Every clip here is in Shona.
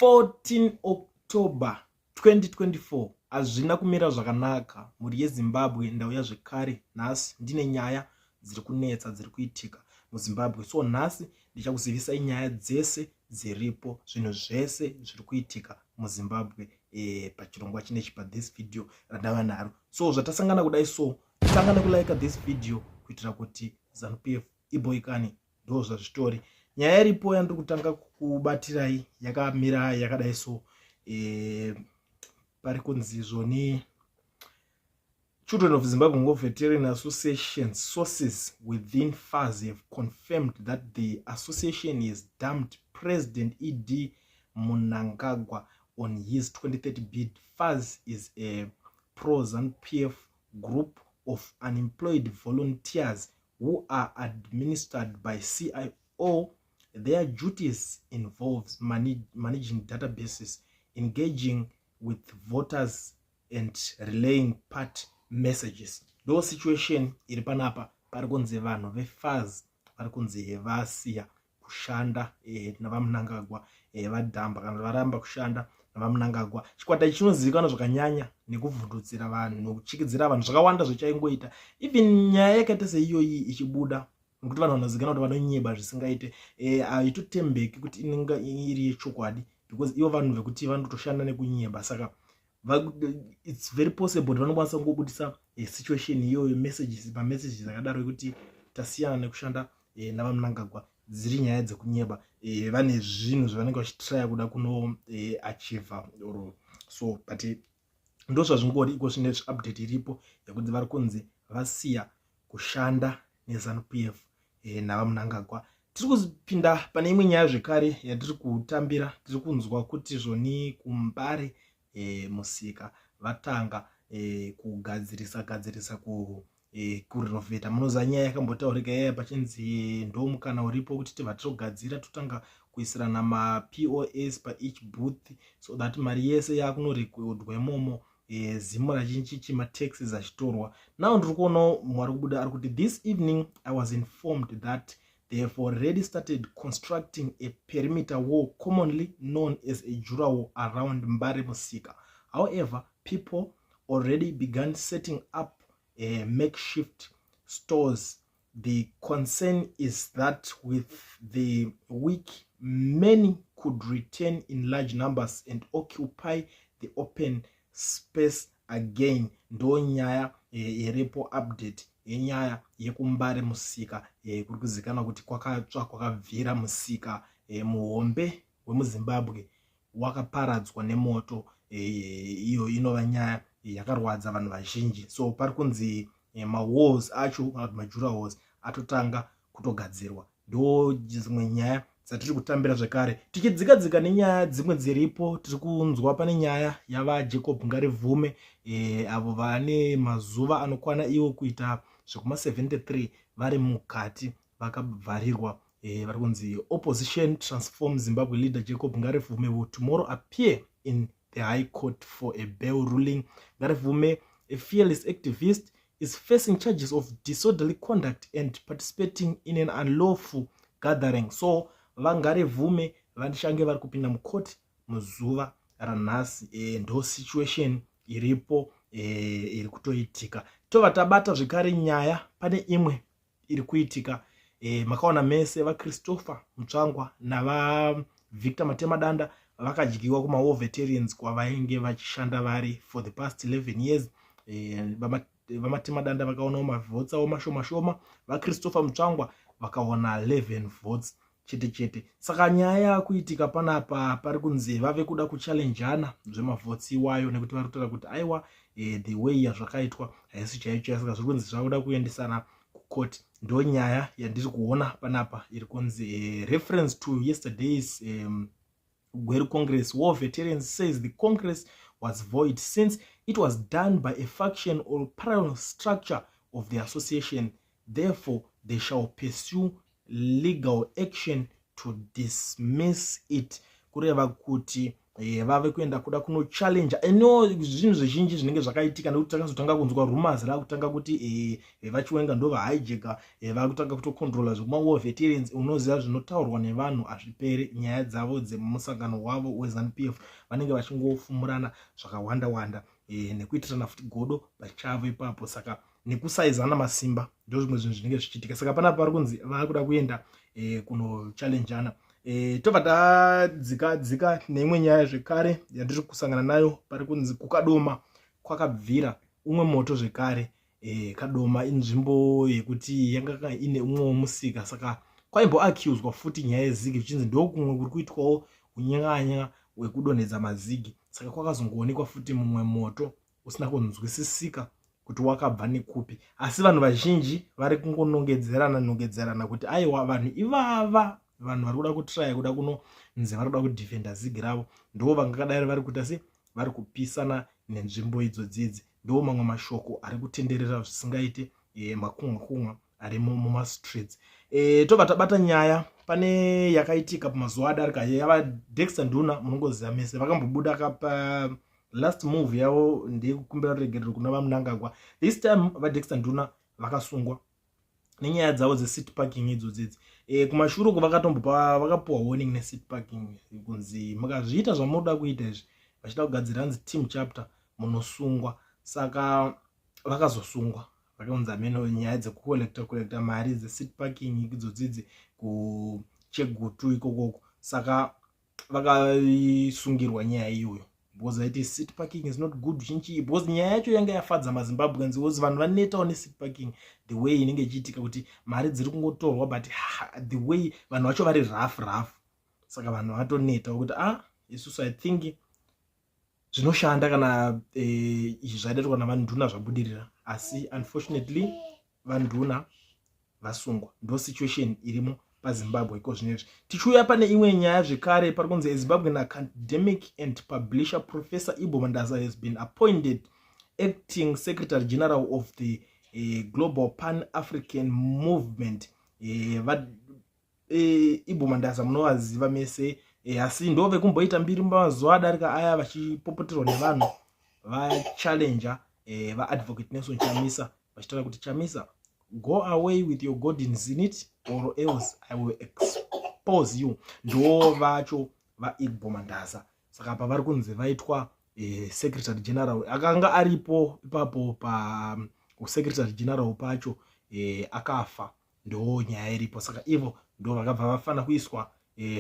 14 October 2024. Hazvina kumira zvakanaka, mhuri yeZimbabwe. Ndauya zvekare nhasi ndine nyaya dziri kunetsa dziri kuitika muZimbabwe. So nhasi ndichakuzivisai nyaya dzese dziripo, zvinhu zvese zviri kuitika muZimbabwe pachirongwa chinechi, pathis video randava naro. So zvatasangana kudai, so tanga nekulike this video kuitira kuti ZANU PF iboikane. Ndo zvazvitori. Nyaya iripo yandiri kutanga kukubatirai yakamira yakadai. So pari kunzi zvoni Children of Zimbabwe War Veteran Association sources within FAZ have confirmed that the association has dumped President ED Mnangagwa on his 2030 bid. FAZ is a pro ZANU PF group of unemployed volunteers who are administered by CIO. Their duties involves managing databases, engaging with voters and relaying party messages. Ndo situation iri panapa. Pari kunzi vanhu veFAZ vari kunzi vasiya kushanda naVaMnangagwa, vadhamba kana varamba kushanda naVaMnangagwa. Chikwata ichi chinozivikanwa zvakanyanya nekuvhundutsira vanhu, nekuchikidzira vanhu zvakawanda zvachaingoita. Even nyaya yakaita seiyoyi ichibuda, nekuti vanhu vanozivikanwa kuti vanonyeba zvisingaite, haitotembeki kuti inenge iri yechokwadi, because ivo vanhu vekuti vanotoshanda nekunyeba. Saka it's very possible kuti vanokwanisa kungobudisa situation iyoyo, messages, mamessages akadaro ekuti tasiyana nekushanda naVaMnangagwa, dziri nyaya dzekunyeba. Vane zvinhu zvavanenge vachitraya kuda kuno achieva or so, but ndo zvazvingori iko zvine update iripo yekuti vari kunzi vasiya kushanda neZANU PF naVaMnangagwa. Tiri kupinda pane imwe nyaya zvekare yatiri kutambira. Tiri kunzwa kuti zvoni kuMbare Musika vatanga kugadzirisa gadzirisa, kurenovheta. Munoziva nyaya yakambotaurika yaya pachinzi ndo mukana uripo kuti tibva togadzira, totanga kuisirana maPOS paeach booth, so that mari yese yakunorekodwa imomo, ZIMRA chinchichi, mataxes achitorwa. Now ndiri kuonawo mumwe ari kubuda ari kuti, "This evening I was informed that they have already started constructing a perimeter wall, commonly known as a durawall, around Mbare Musika. However, people already began setting up makeshift stores. The concern is that with the week, many could return in large numbers and occupy the open space again." Ndo nyaya iripo, update yenyaya yekuMbare Musika, kuri kuzikanwa kuti kwakatsva kwakabvira musika muhombe wemuZimbabwe wakaparadzwa nemoto. Iyo inova nyaya yakarwadza vanhu vazhinji. So pari kunzi mawalls acho kana kuti madurawalls atotanga kutogadzirwa. Ndo dzimwe nyaya dzatiri kutambira zvekare. Tichidzika dzika nenyaya dzimwe dziripo, tiri kunzwa pane nyaya yavaJacob Ngarivhume, avo vane mazuva anokwana iwo kuita zvekuma73 vari mukati vakavharirwa. Vari kunzi opposition Transform Zimbabwe leader Jacob Ngarivhume will tomorrow appear in the High Court for a bail ruling. Ngarivhume, a fearless activist, is facing charges of disorderly conduct and participating in an unlawful gathering. So VaNgarivhume vandichange vari kupinda mukoti muzuva ranhasi. Ndo situation iripo, iri kutoitika. Tobva tabata zvekare nyaya, pane imwe iri kuitika. Makaona mese vaChristopher Mutsvangwa naVaVictor Matemadanda vakadyiwa kumawar veterans kwavainge vachishanda vari for the past 11 years. VaMatemadanda vakaonawo mavotes avo mashoma shoma, vaChristopher Mutsvangwa vakaona 11 votes chete chete. Saka nyaya yakuitika panapa, pari kunzi vave kuda kuchallenjana zvemavotes iwayo, nekuti vari kutaura kuti aiwa, the way yazvakaitwa haisi chaiyo chaiyo. Saka zviri kunzi zvakuda kuendesana kucourt. Ndo nyaya yandiri kuona panapa iri kunzi reference to yesterday's Gweru Congress. War Veterans says the congress was void since it was done by a faction or parallel structure of the association. Therefore, they shall pursue legal action to dismiss it. Kureva kuti Vave kuenda kuda kunochallenge ino zvinhu zvizhinji zvinenge zvakaitika, nekuti takazotanga kunzwa rumors raakutanga kuti vaChiwenga ndo vahijacka, vakutanga kutocontrola zvekuma-war veterans. Unoziva zvinotaurwa nevanhu hazviperi. Nyaya dzavo dzemusangano wavo weZANU PF, vanenge vachingofumurana zvakawanda wanda nekuitirana futi godo pachavo ipapo. Saka nekusaizana masimba, ndo zvimwe zvinhu zvinenge zvichiitika. Saka panapa pari kunzi vaakuda kuenda kunochallenjana. Tobva tadzika dzika neimwe nyaya zvekare yandiri kusangana nayo. Pari kunzi kuKadoma kwakabvira umwe moto zvekare. Kadoma inzvimbo yekuti yanga ine umwewo musika, saka kwaimboaccuswa futi nyaya yezigi, zvichinzi ndokumwe kuri kuitwawo unyanya hwekudonhedza mazigi. Saka kwakazongoonekwa futi mumwe moto usina kunzwisisika kuti wakabva nekupi, asi vanhu vazhinji vari kungonongedzerana nongedzerana kuti aiwa, vanhu ivava, vanhu vari kuda kutraya kuda kunonzi vari kuda kudefenda zigi ravo, ndo vangadai vari kuita se vari kupisana nenzvimbo idzodzidzi. Ndo mamwe mashoko ari kutenderera zvisingaite, makumwa kumwa arimo mumastreets. Tobva tabata nyaya pane yakaitika pamazuva adarika yava Dexter Nduna. Munongoziva mese vakambobuda kapa last move yavo ndeyekukumbira ruregerero kuna vaMnangagwa. This time vaDexter Nduna vakasungwa nenyaya dzavo dzecity parking idzodzidzi. Kumashure uko vakatombopa, vakapuwa warning necity parking kunzi mukazviita zvamunoda kuita izvi, vachida kugadzira hanzi team chapter, munosungwa. Saka vakazosungwa, vakanzi ameno nyaya dzekucollecta collecta mari dzecity parking idzodzidzi kuChegutu ikokoko. Saka vakasungirwa nyaya iyoyo because aiti city parking is not good chinchi, because nyaya yacho yanga yafadza maZimbabweans, because vanhu vanetawo necity parking, the way inenge ichiitika kuti mari dziri kungotorwa, but the way vanhu vacho vari rough rough. Saka vanhu vatonetawo kuti ah, isusu I think zvinoshanda kana izvi zvaidaitwa navaNduna zvabudirira. Asi unfortunately vaNduna vasungwa. Ndo situation irimo paZimbabwe iko zvinezvi. Tichiuya pane imwe nyaya zvekare, pari kunzi Zimbabwean academic and publisher Professor Ibbo Mandaza has been appointed acting secretary general of the Global Pan African Movement. Ibbo Mandaza munovaziva mese, asi ndo vekumboita mbiri mazuva adarika aya vachipopoterwa nevanhu vachallenger vaAdvocate Nelson Chamisa, vachitaura kuti, "Chamisa, go away with your godins in it or else I will expose you." Ndo vacho vaIbbo Mandaza. Saka apa vari kunzi vaitwa secretary general. Akanga aripo ipapo pa usecretary general pacho akafa. Ndo nyaya iripo. Saka ivo ndo vakabva vafanira kuiswa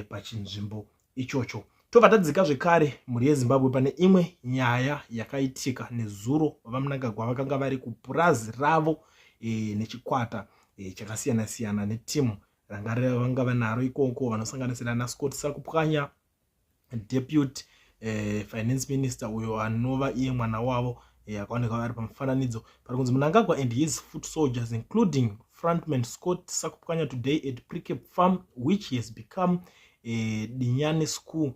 pachinzvimbo ichocho. Tobva tadzika zvekare, mhuri yeZimbabwe, pane imwe nyaya yakaitika nezuro. VaMnangagwa vakanga vari kupurazi ravo nechikwata chakasiyana siyana, netimu ranga vanga vanaro ikoko, vanosanganisira naScott Sakupwanya, deputy finance minister, uyo anova iye mwana wavo, akaonekwa vari pamufananidzo. Pari kunzi Mnangagwa and his foot soldiers, including frontman Scott Sakupwanya, today at Precabe Farm, which has become Dinyani School,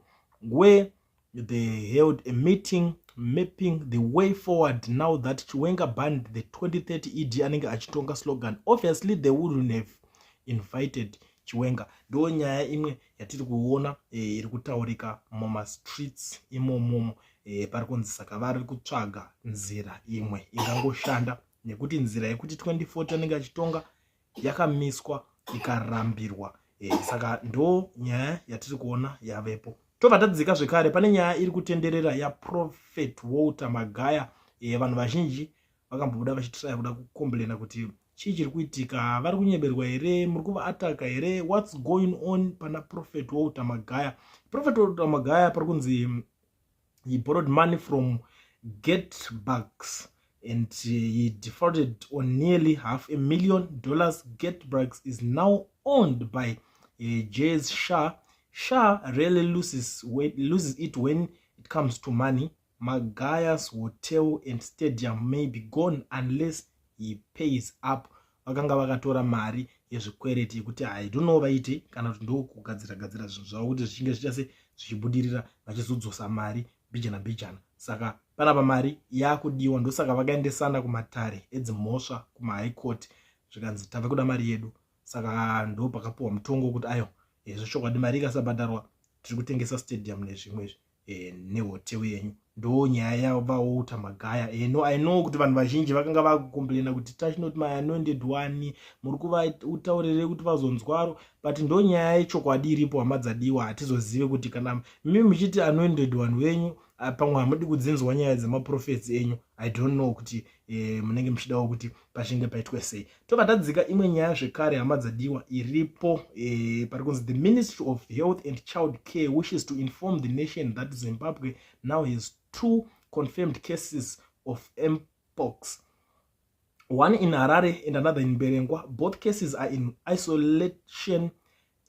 where they held a meeting mapping the way forward now that Chiwenga banned the 2030 ED anenge achitonga slogan. Obviously they wouldn't have invited Chiwenga. Ndo nyaya imwe yatiri kuona iri kutaurika mumastreets imomomo. Pari kunzi saka vari kutsvaga nzira imwe ingangoshanda, nekuti nzira yekuti 2040 anenge achitonga yakamiswa, ikarambirwa. Saka ndo nyaya yatiri kuona yavepo. Tobva tadzika zvekare pane nyaya iri kutenderera yaProphet Walter Magaya. Vanhu vazhinji vakambobuda vachitraya kuda kucomplaina kuti chii chiri kuitika, vari kunyeberwa here, muri kuvaattacka here, what's going on pana Prophet Walter Magaya? Prophet Walter Magaya pari kunzi he borrowed money from Getbucks and he defaulted on nearly half a million dollars. Getbucks is now owned by Jazz Shah. Shah rarely loses it when it comes to money. Magaya's hotel and stadium may be gone unless he pays up. Vakanga vakatora mari yezvikwereti yekuti, I don't know, vaite kana kuti ndokugadzira gadzira zvinhu zvavo kuti zvichinge zvichase zvichibudirira, vachizodzosa mari mbijana mbijana. Saka panapa mari yakudiwa, ndosaka vakaendesana kumatare edzimhosva, kumahigh court, zvikanzi tave kuda mari yedu. Saka ndo pakapiwa mutongo wekuti ayo, zvechokwadi mari ikasabhadharwa tiri kutengesa stadium nezvimwe izvi. Nehotel yenyu, ndo nyaya yavaWalter Magaya. No, I know kuti vanhu vazhinji vakanga vakucomplaina kuti tachinoti maanointed one muri kuvautaurirei kuti vazonzwaro, but ndo nyaya yechokwadi iripo, hama dzadiwa. Hatizozive kuti kana mimi muchiti anointed one wenyu, pamwe hamudi kudzinzwa nyaya dzemaprofets enyu. I don't know kuti munenge muchidawo kuti pachinge paitwe sei. Tobva tadzika imwe nyaya zvekare, hama dzadiwa, iripo. Pari kunzi the Ministry of Health and Child Care wishes to inform the nation that Zimbabwe now has two confirmed cases of mpox, one in Harare and another in Mberengwa. Both cases are in isolation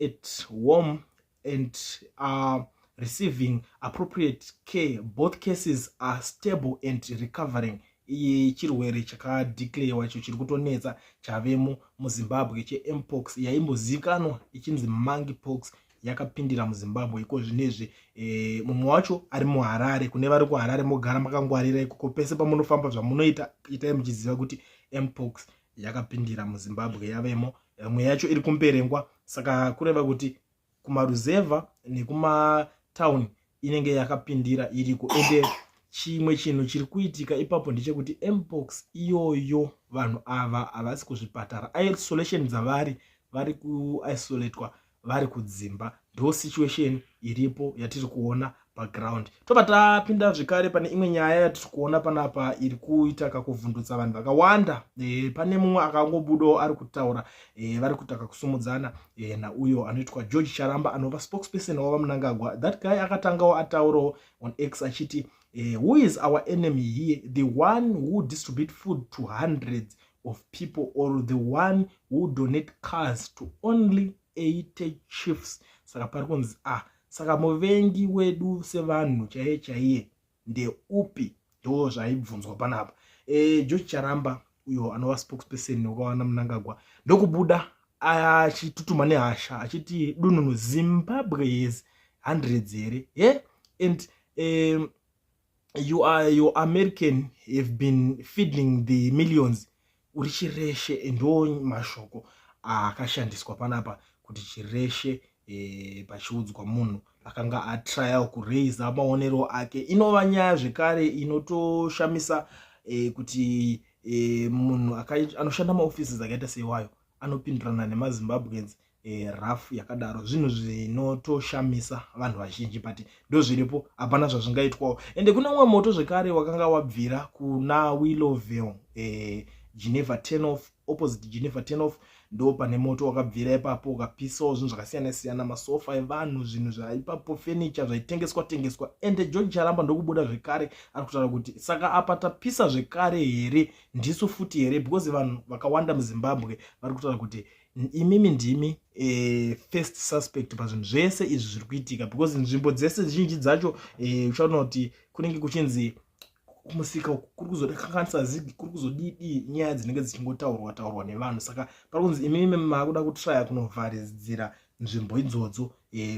at home and are receiving appropriate care. Both cases are stable and recovering. Chirwere chakadeclarewa icho chiri kutonetsa chavemo muZimbabwe chempox, yaimbozivikanwa ichinzi monkeypox, yakapindira muZimbabwe iko zvinezvi. Mumwe wacho ari muHarare. Kune vari kuHarare, mogara makangwarira ikoko. Pese pamunofamba, zvamunoita, itai muchiziva kuti mpox yakapindira muZimbabwe, yavemo. Imwe yacho iri kuMberengwa, saka kureva kuti kumaruzevha nekumatauni inenge yakapindira iriko. Ende chimwe chinhu chiri kuitika ipapo ndechekuti mpox iyoyo, vanhu ava havasi kuzvipatara, isolation dzavari, vari kuisolatwa vari kudzimba. Ndo situation iripo yatiri kuona paground. Tobva tapinda zvekare pane imwe nyaya yatiri kuona panapa iri kuita kakuvhundutsa vanhu vakawanda. Pane mumwe akangobudawo ari kutaura, vari kuita kakusumudzana nauyo anoitwa George Charamba, anova spokesperson wavaMnangagwa. That guy akatangawo ataurawo on X achiti, "Who is our enemy here? The one who distribute food to hundreds of people or the one who donate cars to only 80 chiefs?" Saka pari kunzi, ah, saka muvengi wedu sevanhu chaiye chaiye ndeupi? Ndo zvaibvunzwa panapa. George Charamba uyo anova spokesperson wakawana Mnangagwa ndokubuda achitutuma nehasha achiti, "Dununu, Zimbabwe has hundreds here, ye and you are your American have been feeding the millions. Uri chireshe." Ndo mashoko akashandiswa panapa kuti chireshe, pachiudzwa munhu akanga atrya kuraisa maonero ake. Inova nyaya zvekare inotoshamisa kuti munhu anoshanda maofisi akaita seiwayo anopindirana nemaZimbabweans rough yakadaro. Zvinhu zvinotoshamisa vanhu vazhinji, but ndo zviripo, hapana zvazvingaitwawo. Ende kune umwe moto zvekare wakanga wabvira kuna Willowvale, Geneva turnoff, opposite Geneva turnoff, ndo pane moto wakabvira ipapo, ukapisawo zvinhu zvakasiyana siyana, masofa evanhu, zvinhu zvaipapo, furniture zvaitengeswa tengeswa. Ende George Charamba ndokubuda zvekare ari kutaura kuti, "Saka apa tapisa zvekare here? Ndisu futi here?" Because vanhu vakawanda muZimbabwe vari kutaura kuti imimi ndimi first suspect pazvinhu zvese izvi zviri kuitika, because nzvimbo dzese zhinji dzacho, uchaona kuti kunenge kuchinzi kumusika uku kuri kuzokanganisa ZiG, kuri kuzodidi, nyaya dzinenge dzichingotaurwa taurwa nevanhu. Saka pari kunzi imimi maakuda kutraya kunovharidzira nzvimbo idzodzo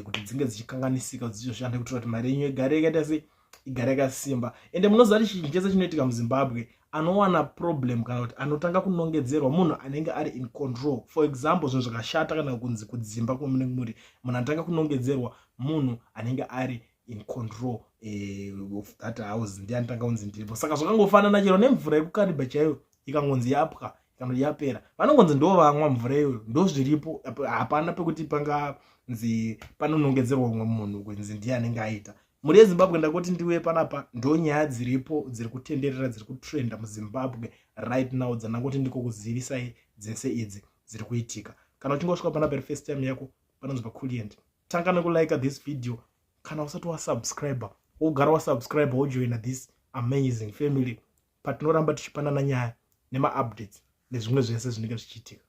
kuti dzinge dzichikanganisika, dzichizoshanda kuitira kuti mari yenyu igare yakaita sei, igare yakasimba. Ende munoziva kuti chinhu chese chinoitika muZimbabwe, anowana problem kana kuti anotanga kunongedzerwa munhu anenge ari in control. For example, zvinhu zvakashata kana kunzi kudzimba kwamunenge muri, munhu anotanga kunongedzerwa munhu anenge ari in control of that house, ndiye anotanga kunzi ndiripo. Saka zvakangofanana chero nemvura yekuKariba chaiyo, ikangonzi yapwa kana yapera, vanongonzi ndo vamwa mvura iyoyo. Ndo zviripo, hapana pekuti panganzi panonongedzerwa umwe munhu kunzi ndiye anenge aita. Mhuri yeZimbabwe, ndakoti ndiwe panapa, ndo nyaya dziripo dziri kutenderera, dziri kutrenda muZimbabwe right now, dzandangoti ndiko kuzivisai dzese idzi dziri kuitika. Kana uchinge wasvika panapa iri first time yako, panonzi paCulient, tanga nekulike this video. Kana usati wasubscribe, wogara wasubscribe, wojoina this amazing family patinoramba tichipanana nyaya nemaupdates nezvimwe zvese zvinenge zvichiitika.